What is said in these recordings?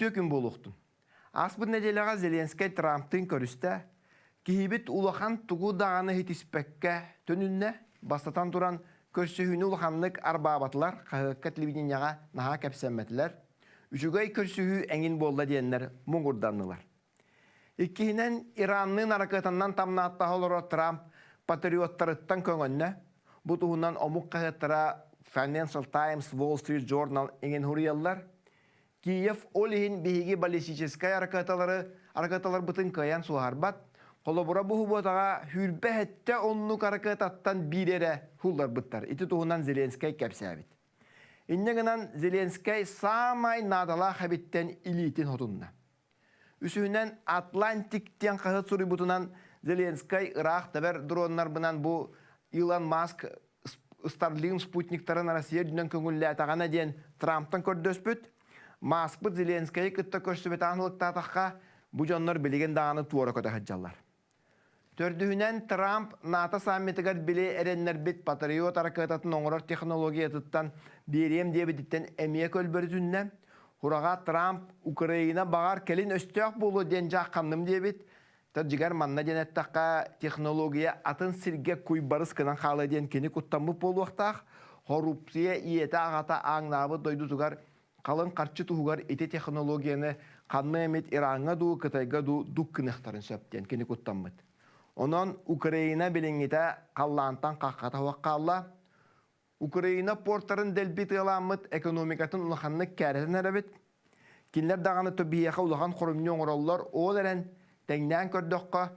Үтүө күн буолуохтун. Ааспыт нэдиэлэҕэ Зеленскэй Трамптыын көрүстэ. Киһибит улахан тугу даҕаны иһитиспэккэ төнүннэ. Бастатан туран, көрсүһүүнү улаханнык арбаабатылар, хаһыакка телевидениеҕэ наһаа кэпсэммэтилэр. Үчүгэй көрсүһүү эҥин буолла диэннэр муҥурданнылар. Иккиһинэн, Иранныын аракыатаннан тамнааттаһа олорор Трамп патриоттарыттан көҥөннө. Бу туһунан омук хаһыаттара Financial Times, Wall Street Journal иҥин суруйаллар. Киев ол иһин биһиги баллистическай аракыаталары аракыаталарбытын кыайан суоһарбат. Холобура бу субуотаҕа сүүрбэ сэттэ оннук аракыататтан биир эрэ һулларбыттар. Ити туһунан Зеленскэй кэпсээбит. Инньэ гынан Зеленскэй саамай наадалаах эбиттэн илиитин хотунна. Үсүһүнэн, Атлантик диэн хаһыат суруйбутунан Зеленскэй ыраах тэбэр дроннарбынан бу Илон Маск Старлинг спутниктарын Россия үрдүнэн көҥүллээтэҕинэ диэн Трамптан көрдөспүт. Маскпыт Зеленскэйи кытта көрсүбэтэҕин ылыктаатахха, бу дьоннор билигин даҕаны туора көтө сылдьаллар. Төрдүһүнэн, Трамп НАТО саммитыгар били эрэннэрбит Патриот аракыататын оҥорор технологиятыттан биэриэм диэбититтэн эмиэ көлбөрүтүннэ. Хураҕа Трамп Украина баҕар кэлин өстөөх буолуо диэн дьаахханным диэбит. Дьигэр манна диэн эттэххэ, технология атын сиргэ куйбарыс гынан хаалыа диэн кини куттаммыт буолуохтаах. Хоруупсуйа ийэтэ-аҕата ааҥнаабыт дойдутугар халыҥ харчы туһугар ити технологияны ханна эмит Ираҥҥа дуу, Кытайга дуу дук гыныахтарын сөп диэн кини куттаммыт. Онон Украина билиҥҥитэ халлаантан хаххата суох хаалла. Украина портарын дэлби тыалааммыт экономикатын улаханнык кээрэтэн эрэбит. Кинилэр даҕаны биһиэхэ улахан хоромньу оҥороллор, ол эрэн тэҥнээн көрдөххө,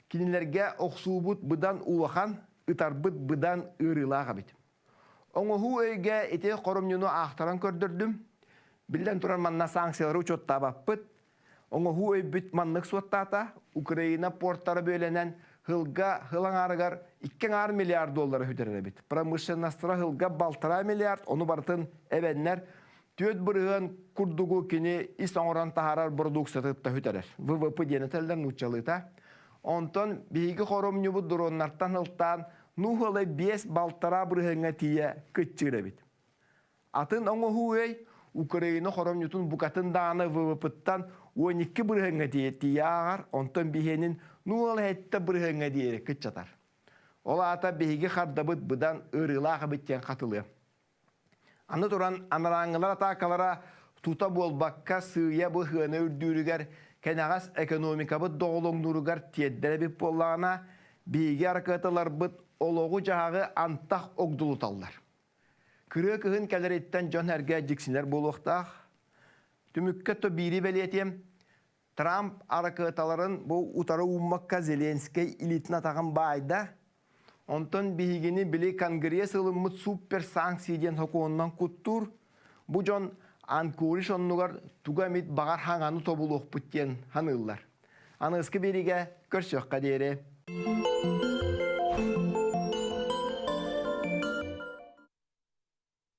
кинилэргэ охсуубут быдан улахан, ытарбыт быдан ыарыылаах эбит. Оҥоһуу өйгө ити хоромньуну аахтаран көрдөрдүм. Биллэн туран манна санкциялары учуоттаабаппыт. Оҥоһуу өйбүт маннык суоттаата. Украина портара бүөлэнэн сылга сыл аҥаарыгар 2,5 миллиард доллары сүтэрэр эбит. Промышленностара сылга 1,5 миллиард, ону барытын эбэннэр 4% курдугу кини ис оҥорон таһаарар бородууксуйатыттан сүтэрэр. ВВП диэн этэллэр нууччалыыта. Онтон биһиги хоромньубут дроннартан ылтаан нууһалай 5-1,5 бырыһыаҥҥа тиийэ кыччыыр эбит. Атын оҥоһуу өй Украина хоромньутун букатын даҕаны ВВП-ттан 12 бырыһыаҥҥа тиийэ ааҕар, онтон биһиэнин 0,7 бырыһыаҥҥа диэри кыччатар. Ол аата биһиги хардабыт быдан ыарыылаах эбит диэн хатылыа. Аны туран, анарааҥҥылар атаакалара тута буолбакка сыыйа быһыаны үрдүүрүгэр, кэнэҕэс экономикабыт доҕолоҥнууругар тиэрдэр эбит буоллаҕына, биһиги аракыаталарбыт олоҕу-дьаһаҕы антах огдулуталлар. Кырыа кыһын кэлэриттэн дьон-сэргэ дьиксинэр буолуохтаах. Түмүккэ то биири бэлиэтиэм, Трамп аракыаталарын бу утары ууммакка Зеленскэй илиитин атаҕын баайда. Онтон биһигини били Конгресс ылыммыт супер-санкция диэн сокуонунан куттуур. Бу дьон Анкоридж оннугар тугу эмит баҕар хаҥаны тобулуохпут диэн саныыллар. Аныгыскы биэриигэ көрсүөххэ диэри.